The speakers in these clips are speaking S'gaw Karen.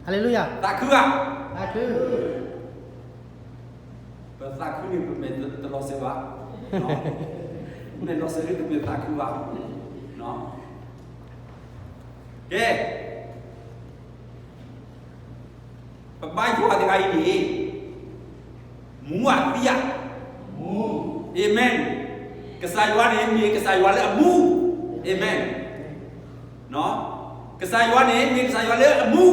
ဟါလ့လူယၤ, သးခုဧါ, သးခု, ပသးခုန့ၣ် ပမဲာ်တလီၤစဲၤဘၣ်, မဲာ်လီၤစဲၤန့ၣ် ပမဲာ်သးခုဘၣ်, ကဲ ပဘါယွၤတဂၤအံၤန့ၣ် မူဧါသံဧါ, အၤမ့ၣ်, ကစၢ်ယွၤန့ၣ် မ့ၢ်ကစၢ်ယွၤလၢအမူ, အၤမ့ၣ်, ကစၢ်ယွၤန့ၣ် မ့ၢ်ကစၢ်ယွၤလၢအမူ,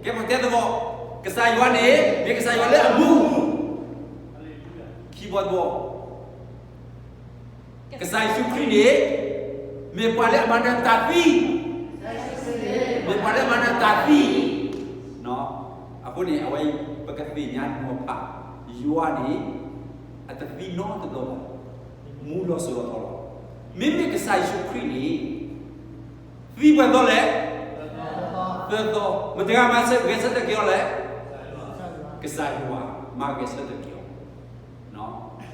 ကဲပတဲသကိး, ကစၢ်ယွၤန့ၣ် မ့ၢ်ကစၢ်ယွၤလၢအမူ, ခံဘီတဘီ ကစၢ်ယ့ၣ်ၡူးခရံာ်န့ၣ် မ့ၢ်ပှၤလၢအမၤနၢၤတၢ်သံ, မ့ၢ်ပှၤလၢအမၤနၢၤတၢ်သံ, အဃိန့ၣ် အဝဲအံၤ ပကသ့ၣ်ညါနီၤဖး, ယွၤန့ၣ် အတသံနီတဘျီဘၣ်, မူလီၤစိၤလီၤထီလီၤ, မ့မ့ၢ်ကစၢ်ယ့ၣ်ၡူးခရံာ်န့ၣ် သံပှဲၤသီလဲၣ်, သၢသီ, မတၤဂၤမၤဂဲၤဆၢထၢၣ်က့ၤအီၤလဲၣ်, ကစၢ်ယွၤမၤဂဲၤဆၢထၢၣ်က့ၤအီၤ,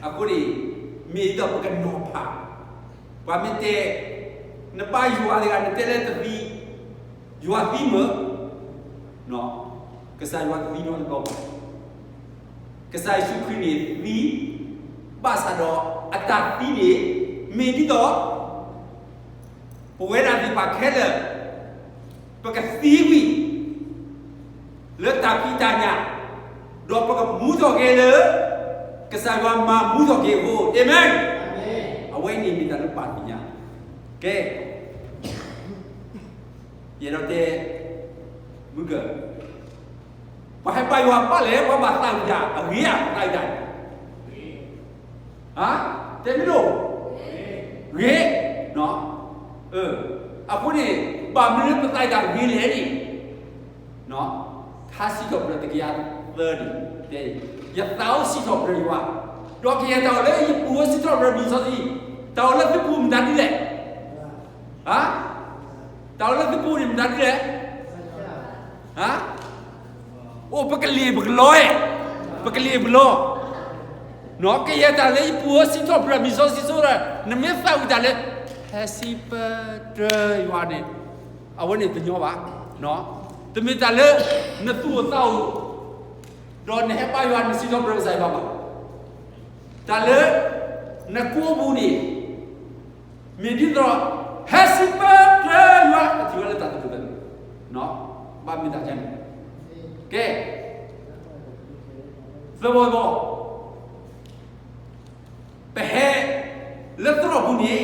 အဃိန့ၣ် မ့ၢ်ဒ်သိးပကနီၤဖး, ပှၤမ့ၢ်တဲ နဘါယွၤတဂၤ နတဲလၢတသံ, ယွၤသံမ့ၢ်, ကစၢ်ယွၤတသံနီတဘျီဘၣ်, ကစၢ်ယ့ၣ်ၡူးခရံာ်န့ၣ်သံ, ဘၣ်ဆၣ်ဒီးအတၢ်သံန့ၣ် မ့ၢ်ဒ်သိး ပဝဲဒၣ်သ့ၣ်တဖၣ်ခဲလၢာ် ပကသံကွံာ် လၢတၢ်ဖံးတၢ်ညၣ်, ဒီးပကမူထီၣ်က့ၤလၢ ကစၢ်ယွၤမၤမူထီၣ်က့ၤအဃိ, အၤမ့ၣ်, အဝဲအံၤန့ၣ်မ့ၢ်တၢ်လၢပဘၣ်သ့ၣ်ညါ, ကဲ ယအဲၣ်ဒိးတဲ မုၢ်ကၢၢ် ပှၤဟဲဘါယွၤဘၣ်လဲၣ်, ပှၤဘၣ်သးဝံၣ်တၢ်, အဂ့ၤဧါ, ပသးဝံၣ်တၢ်, တဲမ့ၢ်ဒိၣ်, ဂ့ၤ, အဃိန့ၣ် ဘၣ်မနုၤလၢပသးဝံၣ်တၢ်ဂ့ၤလဲၣ်န့ၣ်, ထါစံးထီၣ်ပတြၢၤတကယၤသၢန့ၣ်, ယသးအိၣ်စံးထီၣ်ပတြၢၤယွၤ, ဒီးကယဲၢ်တၢ်အိၣ်လၢယပူၤဧိၤစံးထီၣ်ပတြၢၤလံာ်စီဆှံ, တၢ်အိၣ်လၢသုပူၤမတၤဒ်လဲၣ်, တၢ်အိၣ်လၢသုပူၤန့ၣ်မတၤဒ်လဲၣ်, အိၣ်ပကလ့ၢ်ပကလီဧါ, ပကလ့ၢ်ပကလီ, ကယဲၢ်တၢ်လၢယပူၤဧိၤစံးထီၣ်ပတြၢၤလံာ်စီဆှံဆိဒီး နမ့ၢ်သးဝံၣ်တၢ်လၢ ဟဲစံးပတြၢၤယွၤန့ၣ်, အဝဲန့ၣ်တညီဘၣ်, တမ့ၢ်တၢ်လၢ နသူၣ်အိၣ်သးအိၣ်, ဒီးနဟဲဘါယွၤနစံးထီၣ်ပတြၢၤကစၢ်ယွၤဘၣ်, တၢ်လၢ နကိးပူၤန့ၣ် မ့ၢ်ဒ်သိး ဟဲစံးပတြၢၤယွၤ ပထံၣ်ဝဲလၢတၢ်တဒိၣ်သန့ၣ်, ဘၣ်မ့ၢ်တၢ်ကဲန့ၣ်, ကဲ, သၢဘီတဘီ, ပဟဲ လၢသရိာ်ပူၤန့ၣ်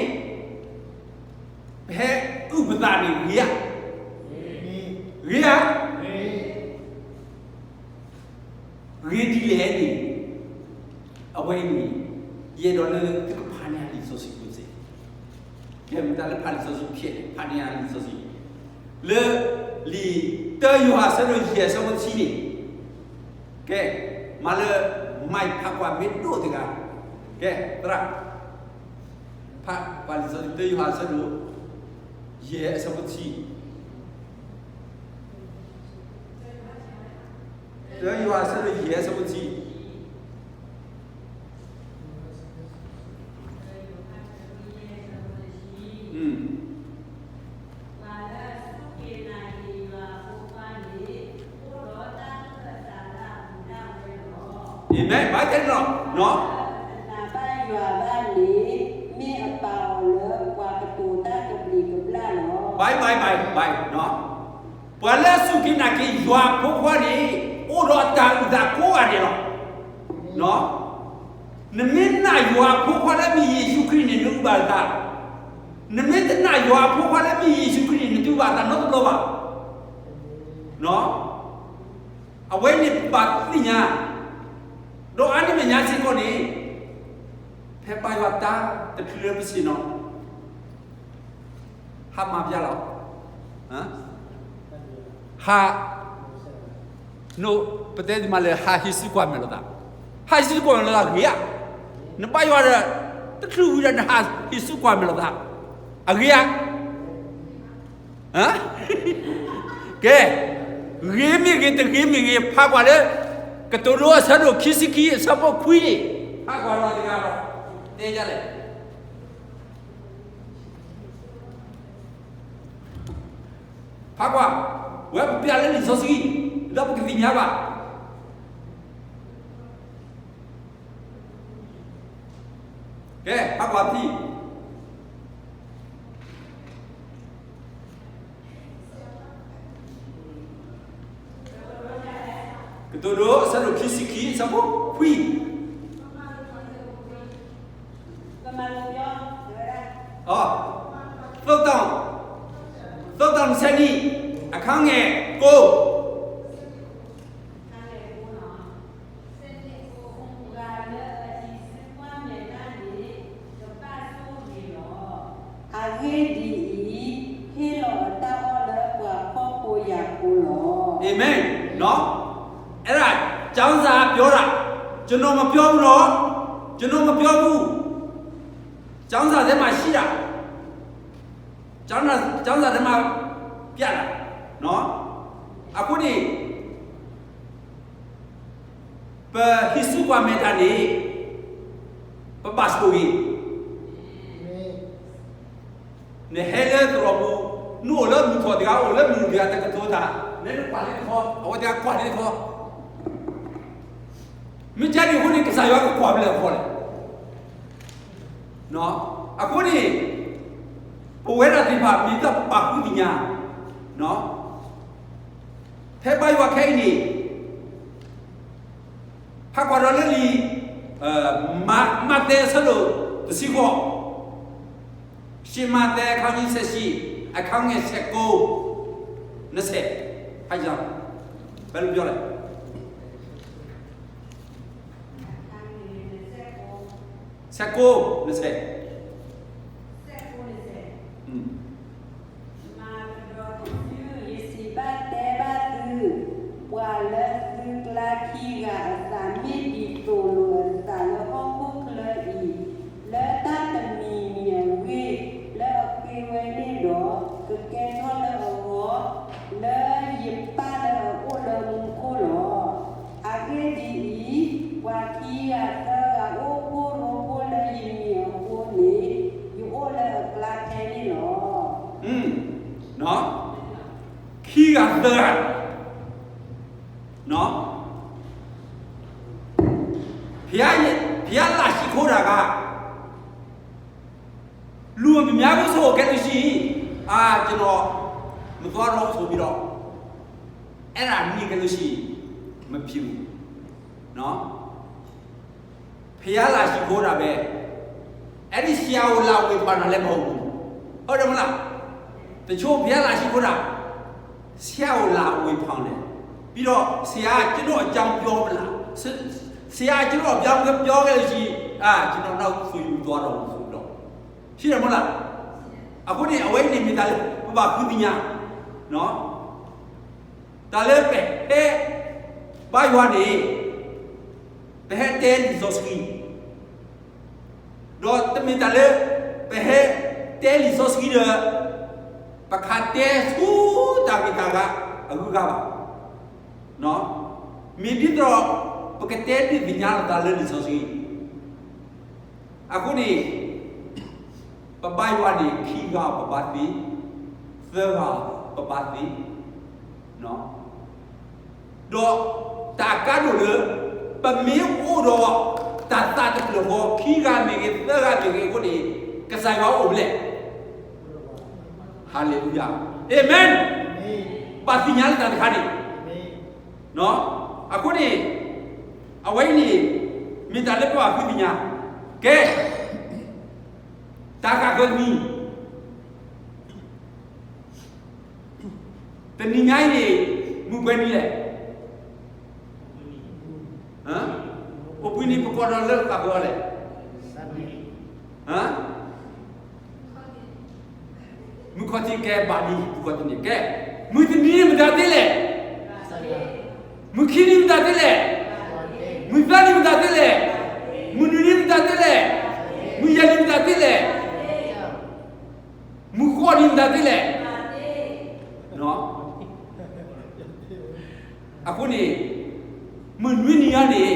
ပဟဲအုၣ်ပသးန့ၣ်ဂ့ၤဧါ, ဂ့ၤဧါ, ဂ့ၤဒ်လဲၣ်န့ၣ်, အဝဲအံၤန့ၣ် ယအဲၣ်ဒိးလၢသုကဖးန့ၢ်လံာ်စီဆှံကျိၤစ့ၢ်, ကဲမတၤလၢဖးလံာ်စီဆှံခဲ ဖးန့ၢ်လံာ်စီဆှံ, လၢ လံာ်တၢယိၤဟၣ်အဆၢဒိၣ်ယဲၢ်အဆၢဖိတဆံန့ၣ်, ကဲ, မၤလၢ မ့ၢ်ဖးကွၢ်မ့ၢ်ဒိၣ်တဂၤ, ကဲ, သရၣ်, ဖးကွၢ်လံာ်စီဆှံတၢယိၤဟၣ်အဆၢဒိၣ် ယဲၢ်အဆၢဖိတဆံ တၢယိၤဟၣ်အဆၢဒိၣ်ယဲၢ်အဆၢဖိတဆံ, အၤမ့ၣ်, ဘၣ်ဆၣ်န့ၣ်လီၤ, ဘၣ်ဆၣ်န့ၣ်လီၤ, ပှၤလၢအစူၢ်က့ၤနာ်က့ၤယွၤအဖိခွါန့ၣ်, အိၣ်ဒီးအတၢ်အုၣ်သးကိးဂၤဒဲးလီၤ. နမ့ၢ်နာ်ယွၤအဖိခွါလၢမ့ၢ်ယ့ၣ်ၡူးခရံာ်န့ၣ် နအုၣ်ဘၣ်နသး, နမ့ၢ်တနာ်ယွၤအဖိခွါလၢမ့ၢ်ယ့ၣ်ၡူးခရံာ်န့ၣ် နတအုၣ်ဘၣ်နသးနီတဘျီဘၣ်. အဝဲန့ၣ်ပဘၣ်သ့ၣ်ညါ, ဒီးအါန့ၢ်မဲာ်ညါစ့ၢ်ကီးန့ၣ်, ဖဲဘါယွၤတၢ်တချုးလၢပဆ့ၣ်နီၤ ဟးမၤပျၢ်လီၤ, ဟး, ပတဲဒ်မးလၢ ဟးဟ့ၣ်ဆူၣ်ကွၢ်မဲာ်လိာ်သး, ဟးဟ့ၣ်ဆူၣ်ကွၢ်မဲာ်လိာ်သးဂ့ၤဧါ, နဘါယွၤဒီး တချုးဝံၤဒီးနဟးဟ့ၣ်ဆူၣ်ကွၢ်မဲာ်လိာ်သး, အဂ့ၤဧါ. ကဲ, ဂ့ၤမ့ၢ်ဂ့ၤ တဂ့ၤမ့ၢ်ဂ့ၤ ဖးကွၢ်လၢ ကတိၤဒိအဆၢဒိၣ်ခံဆံခံ အဆၢဖိခွံန့ၣ်, ဖးကွၢ်လီၤတဂၤလီၤ, တဲဒ်လဲၣ်, ဖးကွၢ် ဝဲပပျၢ်လၢလံာ်စီဆှံ, ဒီးပကသ့ၣ်ညါဘၣ်. ကဲ, ဟးကွၢ်ဖံ, ကတိၤဒိ အဆၢဒိၣ်ခံဆံခံ, အဆၢဖိခွံ, သိၣ်တီ, သိၣ်တီနဆဲနံၣ်, အခါငဲၤကိ အဂ့ၢ်ဒ်အံၤ, ဟ့ၣ်လီၤအတၢ်အီၣ်လၢပှၤဖှီၣ်ဖိယာ်ဖိလီၤ. အၤမ့ၣ်. အဲဒၣ် ကျောင်းစာပြောတာ, ကျွန်တော်မပြောဘူးနော်, ကျွန်တော်မပြောဘူး. ကျောင်းစာထဲမှာရှိတာ, ကျောင်းစာထဲမှာပြတာ. အဃိန့ၣ် ပဟံးစုကွၢ်မဲာ်တၢ်န့ၣ် ပဘၣ်ဆိၣ်ဂ့ၤ. နဟဲလၢသရိာ်ပူၤ, နအိၣ်လၢမုၢ်ထီၣ်တဂၤ အိၣ်လၢမုၢ်နုာ်တဂၤ တကတိၤတၢ်, နကွၢ်လၢတခီ, အဝဲတဂၤကွၢ်လၢတခီ, မ့ၢ်ကဲန့ၣ်အဃိန့ၣ် ကစၢ်ယွၤကကွၢ်ဖဲလဲၣ်အဃိလဲၣ်. အဃိန့ၣ် ပဝဲဒၣ်သ့ၣ်တဖၣ် မ့ၢ်တၢ်ပဘၣ်ဃုသ့ၣ်ညါ, ဖဲဘါယွၤခဲအံၤန့ၣ် ဟးကွၢ်ဒီးလၢလံာ် မးသဲအဆၢဒိၣ်တဆံဃိး, ရှ့မးသဲ အခန်းကြီးဆယ့်ရှစ်, အခန်းငယ်ဆယ့်ကိုး, နှစ်ဆယ်, ဖးယံၤ, ဘယ်လိုပြောလဲ, ဆယ့်ကိုး, နှစ်ဆယ်, ဆယ့်ကိုး, နှစ်ဆယ်. မၤကဒီးတစု, ယစံးဘၣ်တဲဘၣ်သု, ပှၤလၢသုကျါခံဂၤအသး မ့ၢ်ဒ်သိးလိာ်အသးလၢဟီၣ်ခိၣ်ချၢအံၤ, လၢတၢ်တမံၤမံၤအဂ့ၢ် လၢအဃ့ဝဲန့ၣ်ဒီး, ကကဲထီၣ်လၢအဂီၢ်, လၢယပၢ်လၢအအိၣ်လၢမူခိၣ်လီၤ. အဂ့ၢ်ဒ်အံၤ, ပှၤခံဂၤသၢဂၤအိၣ်ဖှိၣ်ရိဖှိၣ်လၢယမံၤအဃိန့ၣ်, ယအိၣ်လၢအကျါဖဲန့ၣ်လီၤ. ခံဂၤသၢဂၤ, ဘုရားလၢရှိခိုးတာက လူအများကြီး အိုးဆိုး ကဲလို့ရှိရင်, အာ, ကျွန်တော် မသွားတော့ဘူး ဆိုပြီးတော့, အဲ့ဒါ နေ ကဲလို့ရှိရင် မဖြစ်ဘူးနော်. ဘုရား လာရှိခိုးတာပဲ, အဲ့ဒီ ဆရာကို လာဝေဖန်တာလည်း မဟုတ်ဘူး, ဟုတ်တယ်မလား. တချို့ ဘုရား လာရှိခိုးတာ, ဆရာကို လာဝေဖန်တယ်, ပြီးတော့ ဆရာက ကျွန်တော့်အကြောင်း ပြောမလား, ဆရာက ကျွန်တော့်အကြောင်း ပြောခဲ့လို့ရှိရင်, အာ, ကျွန်တော် နောက်ဆိုရင် မသွားတော့ဘူး ဆိုပြီးတော့ ရှိတယ်မဟုတ်လား. အဃိန့ၣ် အဝဲန့ၣ်မ့ၢ်တၢ်လၢ ပဘၣ်ဃုသ့ၣ်ညါ, တၢ်လၢပဟဲဘါယွၤန့ၣ် ပဟဲတဲလံာ်စီဆှံ, ဒီးတမ့ၢ်တၢ်လၢ ပဟဲတဲလံာ်စီဆှံဒီး ပခးတဲဆူတၢ်ဂ့ၢ်တၢ်ဂၤအဂုၤအဂၤဘၣ်. မ့ၢ်ဒ်သိး ပကတဲဒုးသ့ၣ်ညါလိာ်သးလၢလံာ်စီဆှံ အဃိန့ၣ် ပဘါယွၤန့ၣ် ခံဂၤပဘါသ့, သၢဂၤပဘါသ့, ဒီးတၢ်ကါဒိၣ်လၢ ပမ့ၢ်အိၣ်ဒီးတၢ်သးတဖျၢၣ်ဃီ ခံဂၤမ့ၢ်ဂ့ၤ သၢဂၤမ့ၢ်ဂ့ၤအဃိန့ၣ် ကစၢ်ယွၤအိၣ်ဖဲလဲၣ်. ဟါလ့လူယၤ, အၤမ့ၣ်. ဘၣ်သ့ၣ်ညါလၢတၢ်တခါန့ၣ် အဃိန့ၣ် အဝဲအံၤန့ၣ် မ့ၢ်တၢ်လၢပဘၣ်ဃုသ့ၣ်ညါ, ကဲ, တၢ်ဃၣ်ဃၢၤတနံၤ, တနံၤညါအံၤန့ၣ် မုၢ်ပှဲၤနံၤလဲၣ်. အိၣ်ဘှံးနံၤ ပကိးဒီးလၢဃၣ်ဃၢၤအီၤလဲၣ်. မုၢ်ခီၣ်ထံး ကဲဘၣ်နံၤ မုၢ်ခီၣ်ထံးန့ၣ် ကဲ, မုၢ်တနံၤန့ၣ်မတၤသ့လဲၣ်. မုၢ်ခံနံၤမတၤသ့လဲၣ်. မုၢ်သၢနံၤမတၤသ့လဲၣ်. မုၢ်နွံနံၤမတၤသ့လဲၣ်. မုၢ်ယဲၢ်နံၤမတၤသ့လဲၣ်. မုၢ်ဃိးနံၤမတၤသ့လဲၣ်. အဃိန့ၣ် မုၢ်နွံနံၤအံၤန့ၣ်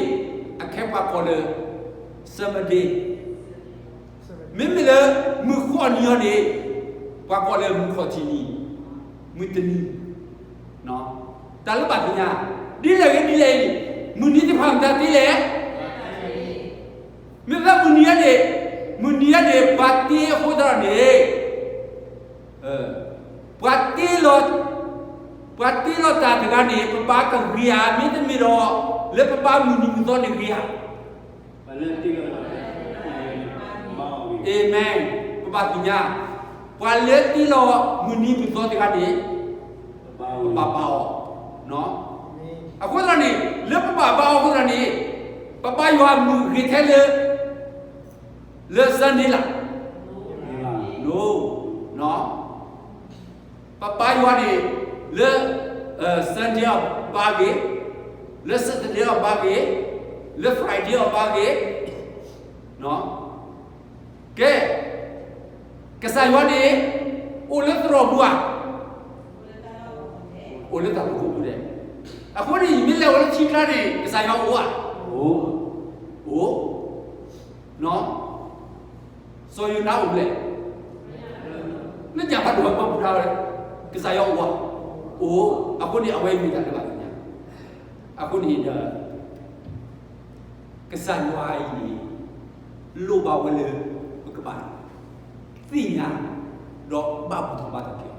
အခဲပှၤကိးလၢ Seventh day, မ့မ့ၢ်လၢ မုၢ်ဃိးနံၤအံၤန့ၣ် ပှၤကိးလၢမုၢ်ခီၣ်ထံးနံၤ, မုၢ်တနံၤ, တၢ်လၢဘၣ်သ့ၣ်ညါ, ဒ်လဲၣ်ဂ့ၤဒ်လဲၣ်အံၤ, မုၢ်နံၤသ့ၣ်တဖၣ်မတၤတ့လဲၣ်. မ့ၢ်သးမုၢ်နံၤန့ၣ်, မုၢ်နံၤန့ၣ် ပှၤတ့အဃိသတးန့ၣ်, ပှၤတ့လီၤ, ပှၤတ့လီၤတၢ်တဂၤန့ၣ် ပဘၣ်ကဂ့ၤဧါ, မ့တမ့ၢ်ဒီး လၢပဘၣ်မုၢ်နံၤမုၢ်သီန့ၣ်ဂ့ၤဧါ. အၤမ့ၣ်, ပဘၣ်သ့ၣ်ညါ, ပှၤလၢတ့လီၤမုၢ်နံၤမုၢ်သီတဂၤန့ၣ်, ပဘၣ်ဘါအီၤ. အဃိသတးန့ၣ် လၢပဘၣ်ဘါအီၤအဃိသတးန့ၣ်, ပဘါယွၤမုာ်ဂ့ၤထဲလၢ လၢ Sunday လၢ်, ပဘါယွၤန့ၣ် လၢ Sunday အီၤဘါဂ့ၤ, လၢ Saturday အီၤဘါဂ့ၤ, လၢ Friday အီၤဘါဂ့ၤ, ကဲ, ကစၢ်ယွၤန့ၣ် အိၣ်လၢသရိာ်ပူၤဧါ, အိၣ်လၢတၢ်ဖီခိၣ်ပူၤဒဲး. အဃိန့ၣ် ယမ့ၢ်လဲၤအိၣ်လၢထံကျါန့ၣ် ကစၢ်ယွၤအိၣ်ဧါ, အိၣ်, စီၤယိၤနါအိၣ်ဖဲလဲၣ်, လၢညၣ်ဖးဒိၣ်ပူၤဖးဝဲ, ကစၢ်ယွၤအိၣ်ဧါ, အိၣ်, အဃိန့ၣ် အဝဲမ့ၢ်တၢ်လၢဘၣ်သ့ၣ်ညါ, အဃိန့ၣ်ဒီး ကစၢ်ယွၤအံၤန့ၣ် လိၣ်ဘၣ်ဝဲလၢ ပကဘၣ်သ့ၣ်ညါ ဒီးဘၣ်ဘူၣ်ထီၣ်ဘါထီၣ်က့ၤ